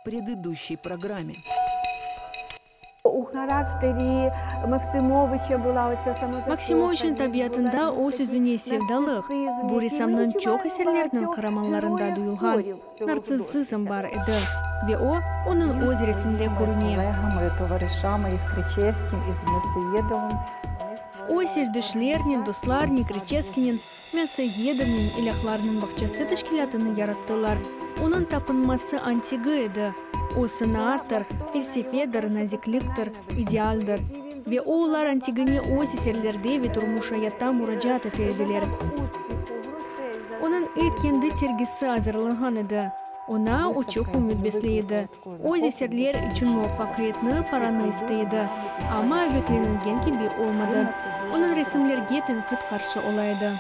Предыдущей программе. U harakteri Maksimoviça была otsa Maksimoviçniñ tabiatında öz-özüne sevdalıq, bu ressamnıñ çoq eserleriniñ qaramanlarında duyulğan nartsissizm bar edi ve o, onıñ öz resimde körüne. Öz işdeşlernen, dostlarnen, Kriçevskiynen, Mâsoyedovnen ilâhlarnıñ bağçası teşkilâtını yarattılar. Onıñ tapınması antigi edi. O, sanaattır, felsefedir, nazikliktir, idealdir. Ve o, olar antigine öz eserlerde ve turmuş ayatta muracaat ete ediler. Onıñ ilk kendi sergisi azırlanğan edi. Oña o çoq ümüt besley edi. Öz eserler içün muvafaqiyetni, paranı istey edi. Amma beklenilgen kibi olmadı. Onıñ resimlerge tenqit qarşı ola edi.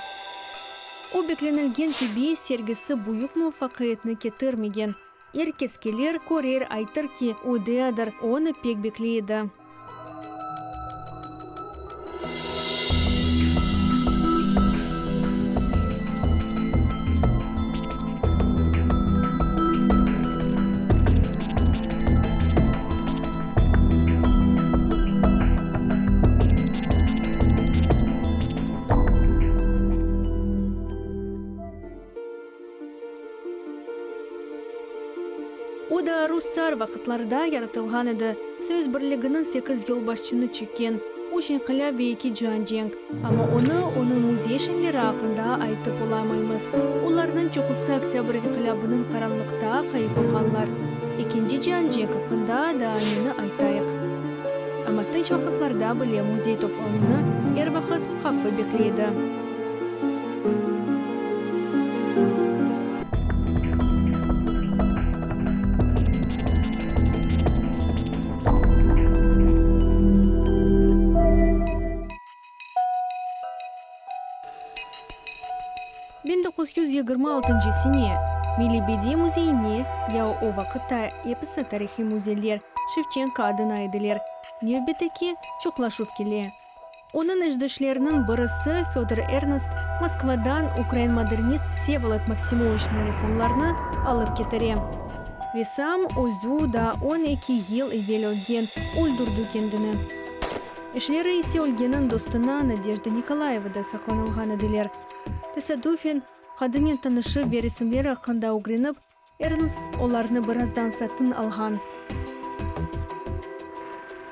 O beklenilgen kibi sergisi büyük muvafaqiyetni ketirmegen. Er kes kelir, körer, aytır ki, o deadır, onı pek bekley edi. O daa rus tsar vaqıtlarda yaratılğan edi, Soyuz Birliginiñ sekiz yolbaşçını çekken, üç inqilâp ve eki cian cenk. Amma onı, onıñ müzey şenleri aqqında aytıp olamaymız. Olarnıñ çoqusı Oktâbr inqilâbınıñ qaranlıqta qayıp olğanlar. Ekinci cian cenk aqqında daa neni aytayıq. Amma tınç vaqıtlarda bile müzey toplamını er vaqıt havfı bekley edi. 1926 sene Milliy bediy müzeyine, ya o vaqıtta episi tarihiy müzeyler Şevçenko adına ediler, nevbetteki çoqlaşuv kele. Onıñ işdeşleriniñ birisi Födor Ernst Moskvadan ukrain modernist Vsevolod Maksimoviçniñ ressamlarını alıp ketire. Ressam özü daa 12 yıl evel ölgen, öldürdi kendini. İşleri ise ölgeniñ dostuna Nadejda Nikolayevada saqlanılğan ediler. Tesadüfen, qadınen tanışıp ve resimler aqqında ögrenip, Ernst olarnı birazdan satın alğan.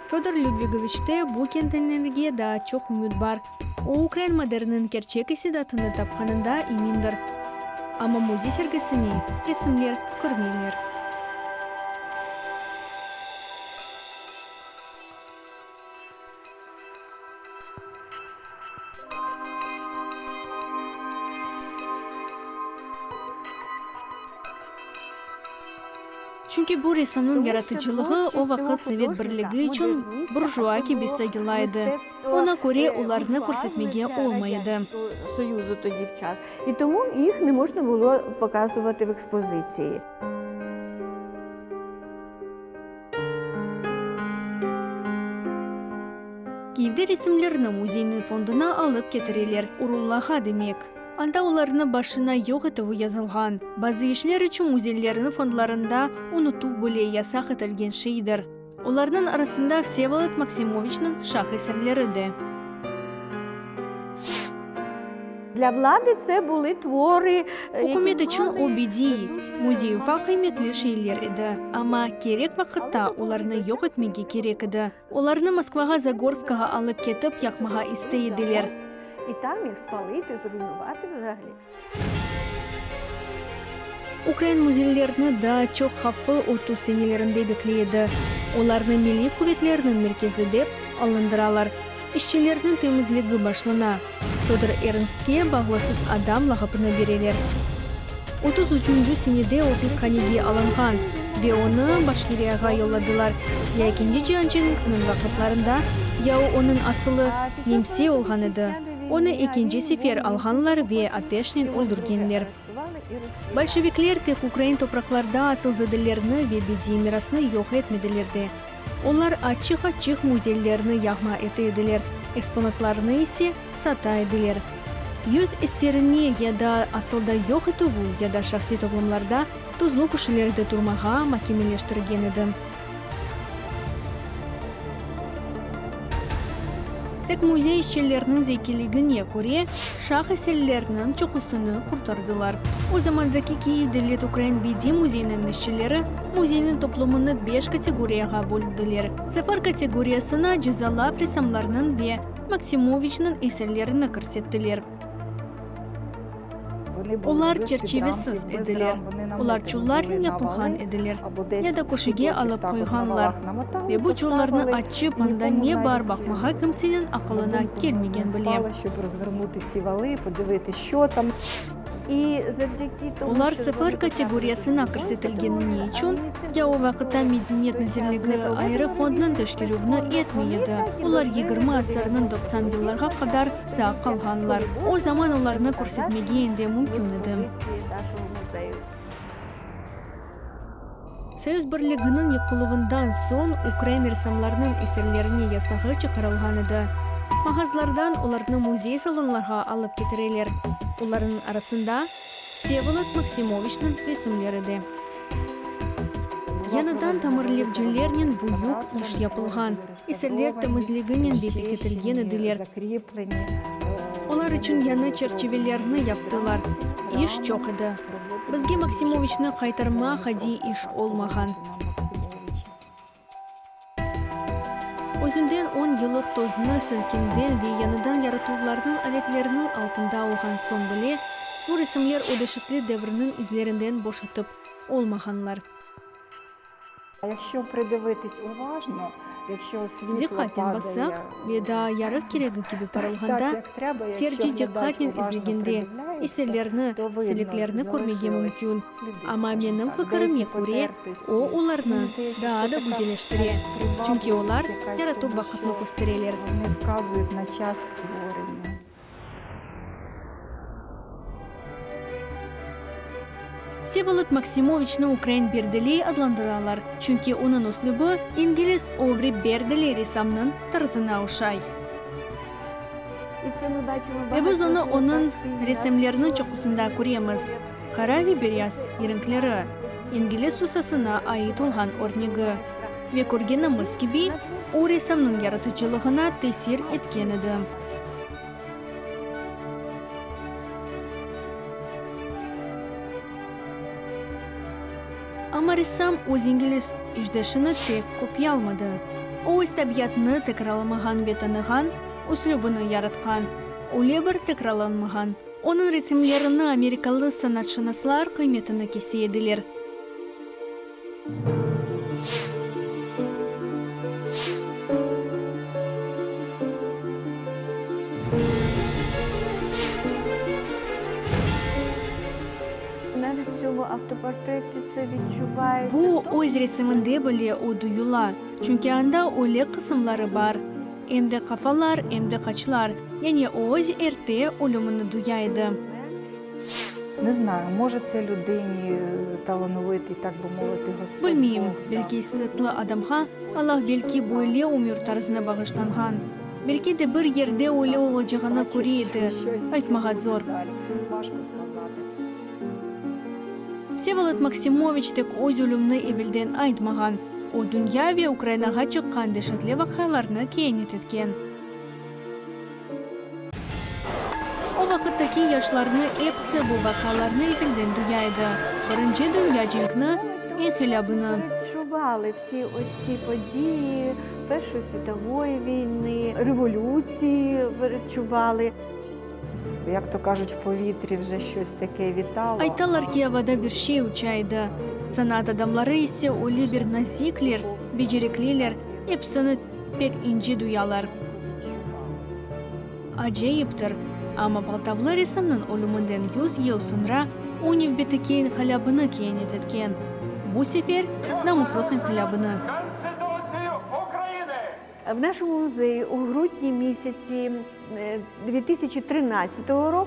Födor Lüdvigoviçte bu kentinlerge daa çoq ümüt bar. O, ukrain moderniniñ kerçek istidatını tapqanında emindir. Amma müzey sergisine resimler kirmeyler. Çünki bu ressamnıñ yaratıcılığı o vaqıt Sovet Birligi içün burjua kibi sayıla edi, oña köre olarnı körsetmege olmay edi. Kyivde resimlerni müzeyniñ fonduna alıp ketireler, Urullağa demek. Anda olarnı başına yoq etüvi yazılğan. Bazı işler içün müzeylerniñ fondlarında unutuv bile yasaq etilgen şeydir. Olarnıñ arasında Vsevolod Maksimoviçniñ şah eserleri de. Dla vladı tse bulı tvorı, Ükümet içün o bediiy, müzey ufaq qıymetli şeyler edi, amma kerek vaqıtta olarnı yoq etmege kerek edi. Olarnı Moskvağa Zagorskağa alıp ketip yaqmağa istey ediler. Ukrain müzeylerini daa çoq havfı 30 senelerinde bekley edi. Olarnı milliy quvetlerniñ merkezi dep alındıralar. İşçilerniñ temizligi başlana. Födor Ernstke bağlısız adam lağapını bereler. 33-nci senede o pishanege alınğan ve onı Başkiriyağa yolladılar. Ya Ekinci cian cenkiniñ vaqıtlarında, ya o onıñ asılı nemse olğan edi, onı ekinci sefer alğanlar ve ateşnen öldürgenler. Bolşevikler tek ukrain topraqlarda asılzadelerni ve bediiy mirasnı yoq etmediler de. Olar açıq-açıq müzeylerni yağma ete ediler, eksponatlarnı ise sata ediler. Yüz eserine ya da asılda yoq etüvi ya da şahsiy toplamlarda. Tuzlu köşelerde turmağa makemeleştirgen edi. Tek müzey işçileriniñ zekiligine köre, şah eserleriniñ çoqusını qurtardılar. O zamandaki Kiyev devlet ukrain bediy müzeyiniñ işçileri müzeyniñ toplumını beş kategoriyağa böldüler. Sıfır kategoriyasına cezalav ressamlarnıñ ve Maksimoviçniñ eserlerini kirsettiler. Olar çerçivesiz ediler, olar çullarnen yapılğan ediler ya da köşege alıp qoyğanlar. Ve bu çullarnı açıp, anda ne bar baqmağa kimseniñ aqılına kelmegen bile. Olar sıfır kategoriyasına kirsetilgeni ne içün? Ya o vaqıtta Medeniyet nazirligi ayrı fondnıñ teşkerüvini etmey edi. Olar 20 asırnıñ 90 yıllarğa qadar sağ qalğanlar. O zaman olarnı körsetmege endi mümkün edi. Soyuz Birliginiñ yıqıluvından soñ ukrain ressamlarınıñ eserlerine yasağı çıqarılğan edi. Mağazlardan olarnı müzey salonlarğa alıp ketireler. Olarnıñ arasında Vsevolod Maksimoviçniñ resimleri de. Yañıdan tamirlevcilernen büyük iş yapılğan, eserler temizliginen ve pekitilgen ediler. Olar içün yañı çerçivelerni yaptılar. İş çoq edi. Bizge Maksimoviçni qaytarmaq adiy iş olmağan. Özünden on yıllıq toznı silkinden ve yañıdan yaratuvlarnıñ aletleriniñ altında olğan soñ bile, bu resimler o deşetli devirniñ izlerinden boşatıp olmağanlar. Diqqatnen bassaq ve daa yarıq keregi kibi parılğanda, serci diqqatnen izlegende, eserlerni, siliklerni körmege mümkün. Amma menim fikirime köre, o, olarnı daa da güzelleştire, çünki olar yaratuv vaqıtnı köstereler. Vsevolod Maksimoviçni ukrain Berdeley adlandıralar, çünki onıñ üslübi ingliz Obri Berdeley ressamnıñ tarzına oşay. Ve biz onı onıñ resimleriniñ çoqusında köremiz, qara ve beyaz renkleri, ingliz ustasına ait olğan örnegi. Ve körgenimiz kibi, o ressamnıñ yaratıcılığına tesir etken edi. Amma ressam öz ingliz işdeşini tek kopyalmadı. O, öz tabiatını tekrarlamağan ve tanığan üslübini yaratqan. Öyle bir tekrarlanmağan. Onıñ resimlerini amerikalı sanatşınaslar qıymetini kese ediler. Bu öz resiminde bile o duyula, çünki anda öyle qısımları bar, em de qafalar, em de qaçlar, yani o öz erte ölümini duya edi. Ne znayu, može tse lüdini talanovitıy, tak bi moviti, Ğospod Bilmeyim, Boğ dal. belki istidatlı adamğa Allah belki böyle ömür tarzını bağışlanğan. Belki de bir yerde öyle olacağını köre edi, aytmağa zor. Vsevolod Maksimoviç tek öz ölümini evelden aytmağan, o dünya ve Ukrainağa çıqqan deşetli vaqialarnı keyanet etken. O vaqıttaki yaşlarnı episi bu vaqialarnı evelden duya edi, Birinci dünya cenkni, inqilâbını. Aytalar ki, avada bir şey uça edi. Sanat adamları ise öyle bir nazikler, becerikliler, episini pek ince duyalar. Acayiptir, amma Poltavlı ressamnıñ ölüminden yüz yıl soñra o nevbetteki inqilâbını keyanet etken. Bu sefer, namuslıq inqilâbını.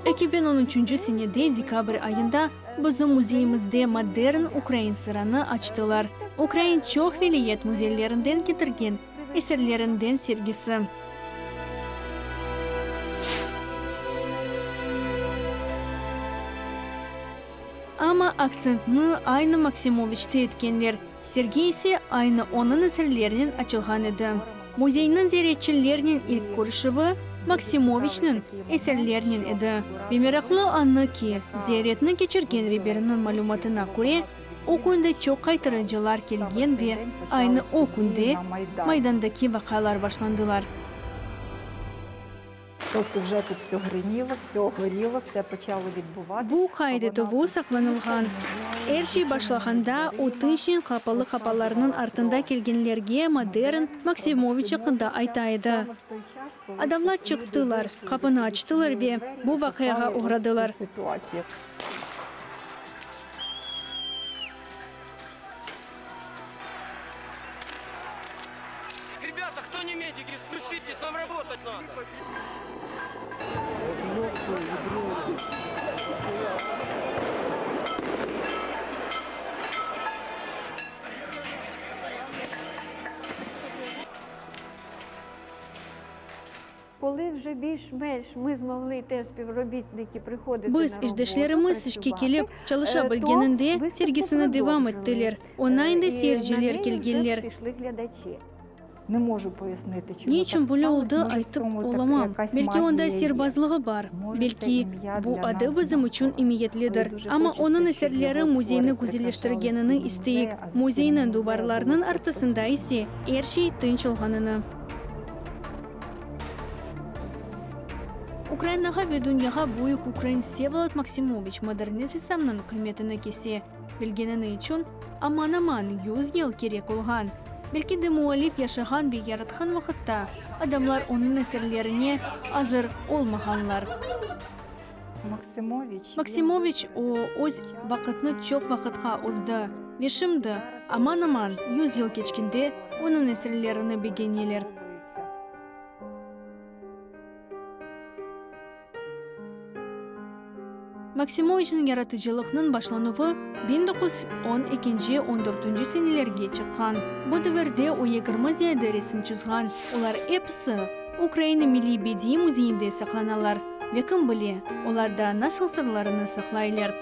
2013 senede dekabr ayında bizim müzeyimizde modern ukrain sıranı açtılar, ukrain çoq vilâyet müzeylerinden ketirgen eserlerinden sergisi. Amma aktsentni aynı Maksimoviçte etkenler, sergi ise aynı onıñ eserlerinen açılğan edi. Müzeyniñ ziyaretçilernen ilk körüşüvi Maksimoviçniñ eserlerinen edi. Ve meraqlı anı ki, ziyaretni keçirgen reberniñ malümatına köre, o künde çoq qaytarıcılar kelgen ve aynı o künde Maydandaki vaqialar başlandılar. Bu qayd etüvi saqlanılğan. Er şey başlağanda, o tınçnen qapalı qapalarnıñ artında kelgenlerge modern Maksimoviç aqqında ayta edi. Adamlar çıqtılar, qapını açtılar ve bu vaqiağa oğradılar. Biz, işdeşlerimiz, işke kelip, çalışa bilgeninde, sergisini devam ettiler, oña endi seyirciler kelgenler. Ne içün böyle oldı, aytıp olamam. Belki onda sirbazlığı bar, belki bu adı bizim içün emiyetlidir. Amma onıñ eserleri müzeyni güzelleştirgenini isteyik, müzeyniñ duvarlarınıñ artısında ise er şey tınç olğanını. Ukrainağa ve dünyağa büyük ukrain Vsevolod Maksimoviç modernist ressamnıñ qıymetini kese bilgenini içün aman-aman yüz yıl kerek olğan. Belki de müellif yaşağan ve yaratqan vaqıtta adamlar onıñ eserlerine azır olmağanlar. Maksimoviç o, öz vaqıtnı çoq vaqıtqa ozdı ve şimdi, aman-aman yüz yıl keçkende, onıñ eserlerini begeneler. Maksimoviçniñ yaratıcılıqnıñ başlanuvı 1912 on dörtünci senelerge çıqqan. Bu devirde o 20 ziyade resim çızğan, olar episi Ukraina Milliy bediiy müzeyinde saqlanalar ve kim bile, olar daa nasıl sırlarını saqlaylar.